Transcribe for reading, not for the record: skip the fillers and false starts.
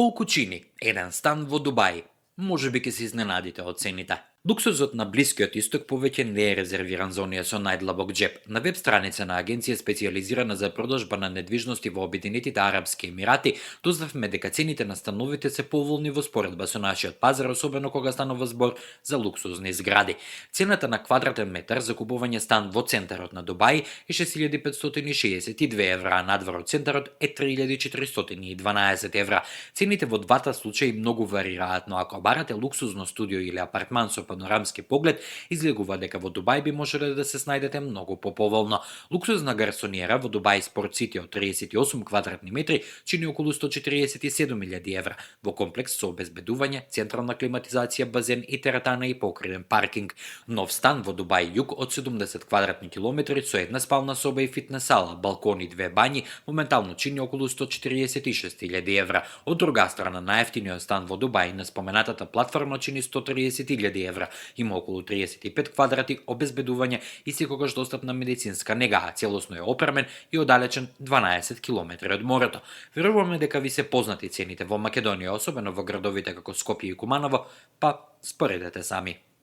Колку чини еден стан во Дубај? Можеби ќе се изненадите од цените. Луксузот на Блискиот исток повеќе не е резервиран за оние со најдлабок джеб. На веб страница на агенција специјализирана за продажба на недвижности во Обединетите Арапски Емирати, дознавме дека цените на становите се поволни во споредба со нашиот пазар, особено кога станува збор за луксузни згради. Цената на квадратен метар за купување стан во центарот на Дубај е 6562 евра, а надвор од центарот е 3412 евра. Цените во двата случаи многу варираат, но ако барате луксузно студио или апартман со панорамски поглед, излегува дека во Дубај би можеле да се снајдете многу поповолно. Луксузна гарсониера во Дубај Спорт Сити од 38 квадратни метри чини околу 147.000 евра, во комплекс со обезбедување, централна климатизација, базен и теретана и покрилен паркинг. Нов стан во Дубај Југ од 70 квадратни километри со една спална соба и фитнес сала, балкони и две бањи моментално чини околу 146.000 евра. Од друга страна, најефтиниот стан во Дубај на споменатата платформа чини 130.000 евра. Има околу 35 квадрати, обезбедување и секогаш достапна медицинска нега, а целосно е опремен и оддалечен 12 километри од морето. Веруваме дека ви се познати цените во Македонија, особено во градовите како Скопје и Куманово, па споредете сами.